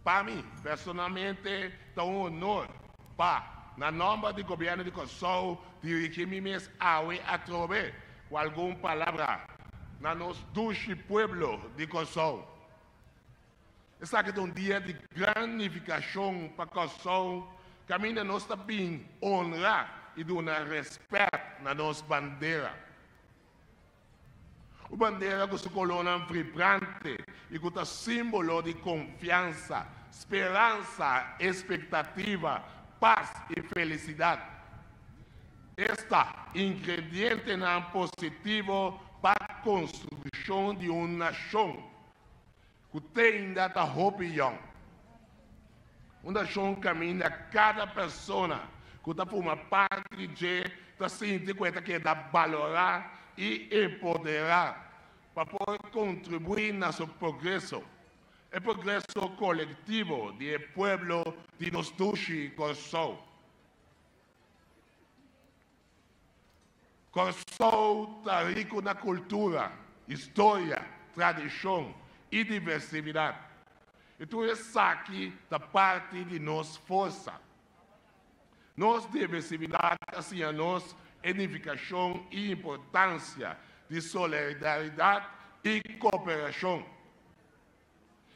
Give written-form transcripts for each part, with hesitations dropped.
Pa mi, personalmente, ta un honor pa, na nòmber di Gobièrnu di Kòrsou, dirigí mi mes awe atrobe ku algun palabra na nos dushi pueblo di Kòrsou. Esaki ta un dia di gran nifikashon pa Kòrsou kaminda nos ta bin honra i duna rèspèt na nos bandera. Un bandera ku su kolónan vibrante i ku ta símbolo di konfiansa, speransa, espektativa, pas i felisidat. Esta ingredientenan positivo pa konstrukshon di un nashon ku te ainda ta hopi yòn. Un nashon kaminda kada persona ku ta forma parti di dje ta sinti ku e ta keda balorá i empoderá pa por kontribuí na su progreso, e progreso kolektivo di e pueblo di nos dushi Kòrsou. Kòrsou ta riku na kultura, historia, tradishon i diversividat. I tur esaki ta parti di nos forsa. Nos diversividat ta siña nos e nifikashon i importansia di solidaridat i kooperashon.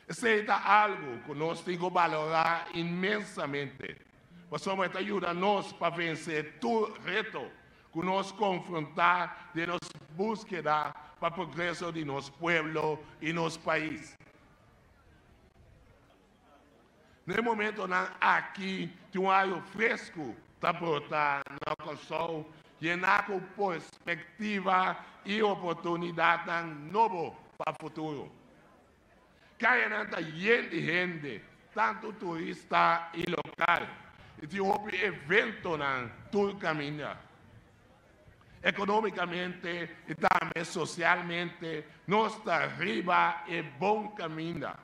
Esei ta algu ku nos tin ku balorá inmensamente, pasobra e ta yuda nos pa vense tur reto ku nos konfrontá den nos búskeda pa progreso di nos pueblo i nos pais. Na e momentonan aki tin un aire fresku ta brota na Kòrsou yená ku perspektiva i oportunidatnan nobo pa futuro. Kayanan ta yen di hende, tantu turista i lokal, i tin hopi eventonan tur kaminda. Ekonómikamente i tambe sosialmente nos ta riba e bon kaminda.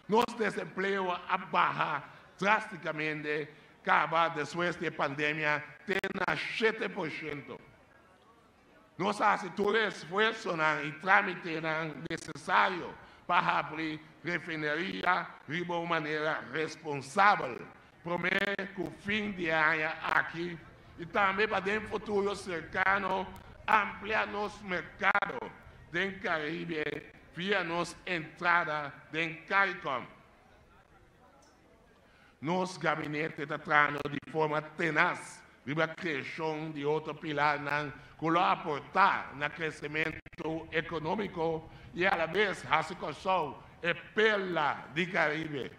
Nos desempleo a baha drástikamente kaba despues di e pandemia te na 7%. Nos a hasi tur e esfuersonan i trámitenan nesesario pa habri refineria riba un manera responsabel promé ku fin di e aña aki i tambe pa den futuro serkano amplia nos merkado den Karibe via nos entrada den Caricom. Nos gabinete ta trahando di forma tenas riba kreashon di otro pilarnan ku lo aportá na kresementu ekonómiko i alabes hasi Kòrsou e perla di Karibe.